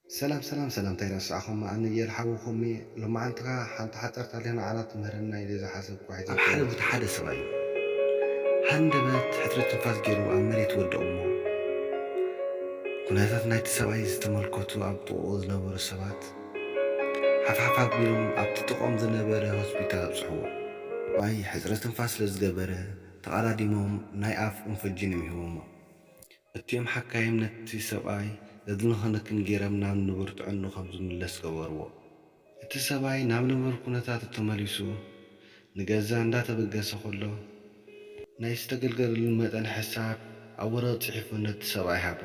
ሰላም ሰላም ሰላም፣ እንታይ ረሳዕኹም? ኣነ እየ ሓውኹም እየ። ሎማዓንቲ ኸዓ ሓንቲ ሓፀርቲ ኣላ ንዓና ትምህረና ኢለ ዝሓሰብኩ ሒዘ ኣብ ሓደ ቦታ ሓደ ሰብኣይ እዩ። ሃንደበት ሕፅረት ትንፋስ ገይሩ ኣብ መሬት ወደቑ እሞ፣ ኩነታት ናይቲ ሰብኣይ ዝተመልከቱ ኣብ ጥቕኡ ዝነበሩ ሰባት ሓፍሓፍ ኣቢሎም ኣብቲ ጥቕኦም ዝነበረ ሆስፒታል ኣብፅሕዎ። ሰብኣይ ሕፅረት ትንፋስ ስለ ዝገበረ ተቐዳዲሞም ናይ ኣፍ ኦክስጅን እዮም ሂቦሞ። እቲኦም ሓካይም ነቲ ሰብኣይ ዘድንኸነክን ገይሮም ናብ ንቡር ጥዕንኡ ከም ዝምለስ ገበርዎ። እቲ ሰብኣይ ናብ ንቡር ኩነታቱ ተመሊሱ ንገዛ እንዳተበገሰ ከሎ፣ ናይ ዝተገልገለሉ መጠን ሕሳብ ኣብ ወረቐት ጽሒፉ ነቲ ሰብኣይ ሃቦ።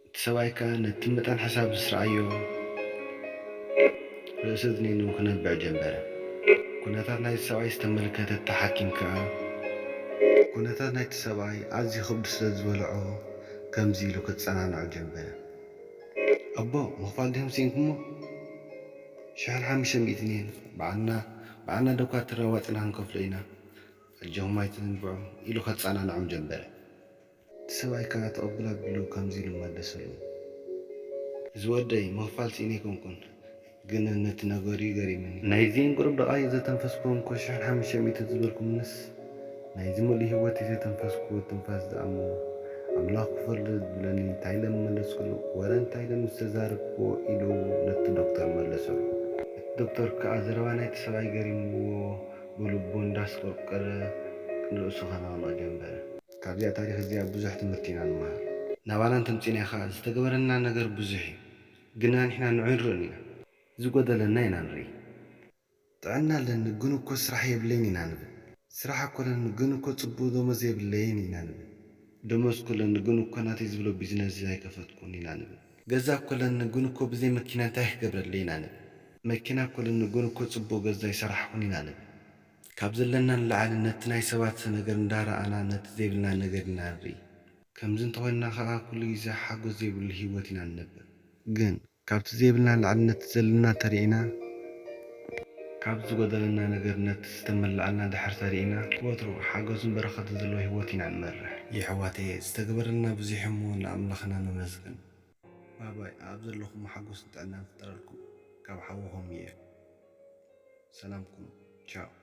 እቲ ሰብኣይ ከኣ ነቲ መጠን ሕሳብ ምስ ረኣዮ፣ ርእሲ እዝኒኑ ክነብዕ ጀመረ። ኩነታት ናይቲ ሰብኣይ ዝተመልከተ እታ ሓኪም ከኣ፣ ኩነታት ናይቲ ሰብኣይ ኣዝዩ ከብዱ ስለ ዝበልዖ፣ ከምዚ ኢሉ ክጸናንዖ ጀመረ። ኣቦ፣ ምኽፋል ዲኹም ስኢንኩሞ? ሽሕን ሓሙሽተ ሚእትን እየን። ባዕልና፣ ባዕልና ደኳትር ኣዋጺእና ክንከፍሎ ኢና። ኣጆኹም ኣይትዘንግዑ፣ ኢሉ ከጸናንዖም ጀመረ። እቲ ሰብኣይ ከኣ ተቐብል ኣቢሉ ከምዚ ኢሉ መለሰሉ። እዚ ወደይ፣ ምኽፋል ስኢነ ኣይኮንኩን፣ ግን ነቲ ነገሩ እዩ ገሪሙኒ። ናይዚኤን ቁሩብ ደቓይቕ ዘተንፈስኩወን እኮ ሽሕን ሓሙሽተ ሚእትን ዝበልኩምንስ፣ ናይዚ ምሉእ ህይወተይ ዘተንፈስኩዎ ትንፋስ ዝኣሞ ኣምላኽ ክፈርዶ ዝብለኒ እንታይ ኢለ ምመለስኩሉ፣ ወረ እንታይ ኢለ ምስ ተዛረብኩዎ ኢሉ ነቲ ዶክተር መለሰሉ። እቲ ዶክተር ከኣ ዘረባ ናይቲ ሰብኣይ ገሪምዎ ብልቡ እንዳስቆርቆረ ንርእሱ ከነቕንቕ ጀመረ። ካብዚኣ ታሪኽ እዚኣ ብዙሕ ትምህርቲ ኢና ንመሃር። ናባና እንተምጺእናዮ ከኣ ዝተገበረልና ነገር ብዙሕ እዩ፣ ግና ንሕና ንዑ ንርእን ኢና። ዝጎደለና ኢና ንርኢ። ጥዕና ኣለኒ ግን እኮ ስራሕ የብለይን ኢና ንብል። ስራሕ እኮ ኣለኒ ግን እኮ ጽቡቕ ደሞዝ የብለይን ኢና ንብል። ደሞዝ እኮ ኣለኒ ግን እኮ ናተይ ዝብሎ ቢዝነስ ኣይከፈትኩን ኢና ንብል። ገዛ እኮ ኣለኒ ግን እኮ ብዘይ መኪና እንታይ ክገብረለይ ኢና ንብል። መኪና እኮ ኣለኒ ግን እኮ ጽቡቕ ገዛ ኣይሰራሕኩን ኢና ንብል። ካብ ዘለና ንላዕሊ ነቲ ናይ ሰባት ነገር እንዳረኣና ነቲ ዘይብልና ነገር ኢና ንርኢ። ከምዚ እንተኾይንና ከኣ ኩሉ ግዜ ሓጎስ ዘይብሉ ህይወት ኢና ንነብር። ግን ካብቲ ዘይብልና ንላዕሊ ነቲ ዘለና ተሪእና፣ ካብ ዝጎደለና ነገር ነቲ ዝተመልኣልና ድሕር ተሪእና፣ ወትሩ ሓጎስን በረኸትን ዘለዎ ህይወት ኢና ንመርሕ። የሕዋተየ፣ ዝተገበረልና ብዙሕ እሞ ንኣምላኽና ነመስግን። ባባይ፣ ኣብ ዘለኹም ሓጎስን ጥዕናን ይፍጠረልኩም። ካብ ሓውኹም እየ። ሰላም ኩኑ። ቻው።